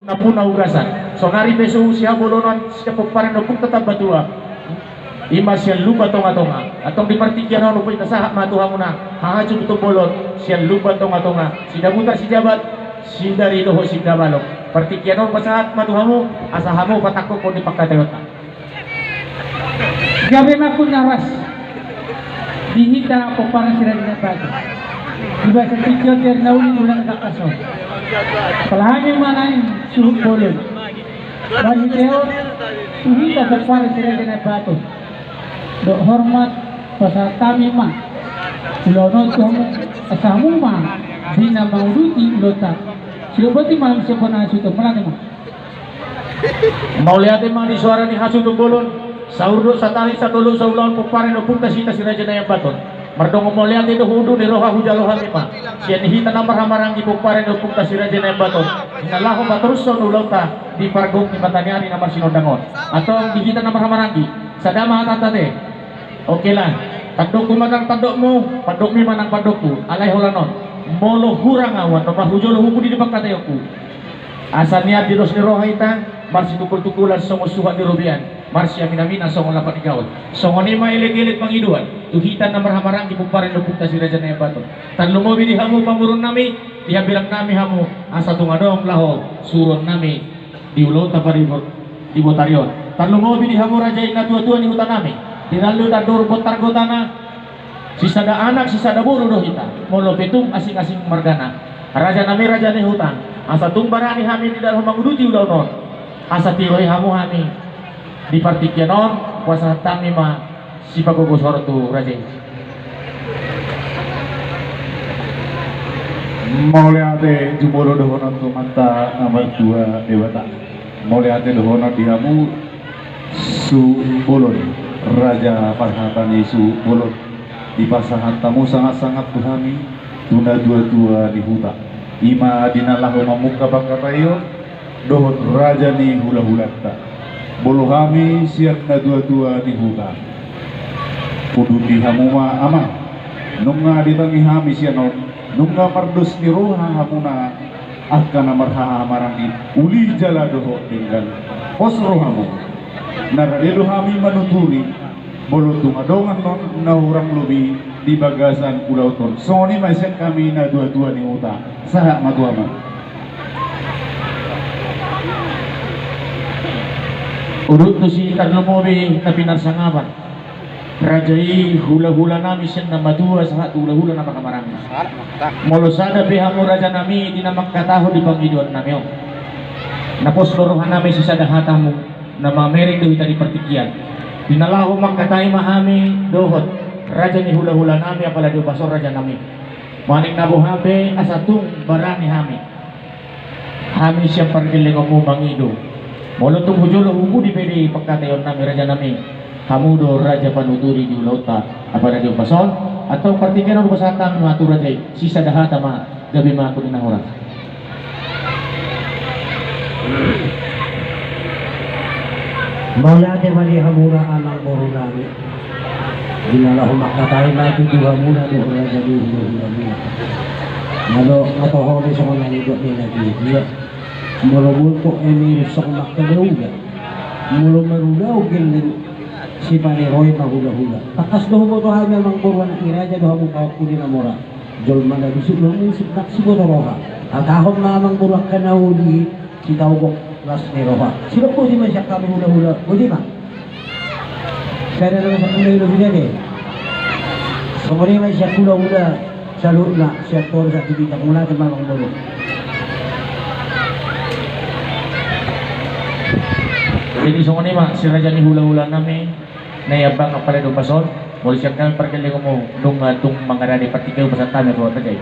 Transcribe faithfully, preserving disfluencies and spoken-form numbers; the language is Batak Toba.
Nampuna ugasan. Saonari pe suhut sihabolonan sian pomparan ni ompunta Tambatua. I ma sian Lumban Tongatonga. Antong di partingkian on hupasahat ma tu hamuna hasuhuton bolon sian Lumban Tongatonga, Sindabutar Sijabat, Sindari dohot Sindabalok. Partingkian on hupasahat ma tu hamu asa hamu patangkokhon di pangkataionta. Gabe ma hu na ras di hita pomparan si Raja Naiambaton. Di bagasan tingki on, di ari na uli, di bulan na tangkas on, pala hami ma naeng suhut bolon. Marhite on tu hita pomparan si Raja Naiambaton, dohot hormat, pasahat hami ma ulaon on tu hamu, asa hamu ma di na manguduti ulaonta. Sidok boti ma hami sian bona hasuhuton, mauliate ma. Mauliate ma di soara ni hasuhuton bolon. Saur dohot satahi, satolop, saulaon pomparan ni ompunta hita si Raja Naiambaton. Mardongan mauliate dohot udur ni roha hujalo hami ma sian hita na marhahamaranggi pomparan ni ompunta si Raja Naiambaton, na laho patorushon ulaonta di pargok ni mataniari na marsinondang on. Antong di hita na marhahamaranggi, sada ma hatanta ate. Oke lah. Tandokku manang tandokmu, pandokmi manang pandokku. Alai holan on, molo hurang ahu, annon ma hujolo hupudi di pangkataionku. Asa nian di dos ni roha hita, marsitungkol-tungkolan songon suhat ni robean, marsiamin-aminan songon lapak ni gaol. Songon i ma elek-elek pangidoan tu hita na marhahamaranggi pomparan ni ompunta si Raja Naiambaton. Tarlumobi di hamu pamoruonnami, di hambirang nami hamu, asa tung adong laho suruonnami di ulaonta pari di botari on. Tarlumobi di hamu raja i, natuatua ni hutanami, di na leleng andor bontar gotana, sisada anak sisada boru do hita, molo pe tung asing-asing margana. Rajanami, raja ni huta, asa tung barani hami di na laho manguduti ulaon on, asa tirohi hamu hami di partingkian on, hupasahat hami ma sipagogo sor tu raja i. Mauliate jumolo dohonon tu Amanta na martua Debata. Mauliate dohonon di hamu suhut bolon, raja parhata ni suhut bolon. Dipasahat hamu sangap-sangap tu hami tu natuatua ni huta, i ma di na laho mamungka pangkataion dohot raja ni hulahulanta. Molo hami sian natuatua ni huta, uduti hamu ma amang. Nunga ditangi hami sian on, nunga mardos ni roha hamuna angka na marhahamaranggi, uli jala dohot denggan. Pos rohamu, na rade do hami manuturi molo tung adong annon na hurang lobi di bagasan ulaon on. Songon i ma sian hami natuatua ni huta. Sahat ma tu hamu. Udut tusi tarlumobi na pinarsangapan, raja i, hulahulanami sian na matua sahat tu hulahula na marhahamaranggi. Molo sada pe hamu rajanami di na mangkatahon di pangidoannami on, na pos do rohanami sisada hata hamu, na mamereng do hita di partingkian. Di na laho mangkatai ma hami dohot raja ni hulahulanami apala di ombas on, rajanami. Manik na boha pe asa tung barani hami, hami sian pargellengonmu mangido. Molo tung hujolo hupudi pe di pangkataionnami, rajanami, hamu do raja panuturi di ulaonta apala di ombas on. Antong partingkian on hupasahat hami ma tu raja i, sisada hata ma, gabe ma angkup ni na horas. Mauliate ma di hamuna amangborunami, di na laho mangkatai ma tutu hamuna dohot raja ni hulahulamuna. Molo nga toho be songon na nidok ni na dia, molo mulkuk eme songon mangkada ula, molo marulaon gelleng sipaniroi ma hulahula. Tangkas do huboto hami amangboru, anak ni raja do hamu, pahompu ni na mora. Jolma na bisuk do hamu, sitangkas siboto roha. Hatahon ma amangboru angka na uli, sitaogok las ni roha. Sidok boti ma sian hami hulahula, boti ma. Sada nama sian hulahula sude be. Songon i ma sian hulahula saluhutna, sian toru sahat tu bintang, mauliate ma amangboru. Jadi songon i ma si raja ni hulahulanami Naiambang apala di ombas on, molo sian hami pargellengonmu nunga tung mangarade partingkian, hupasahat hami tu raja i.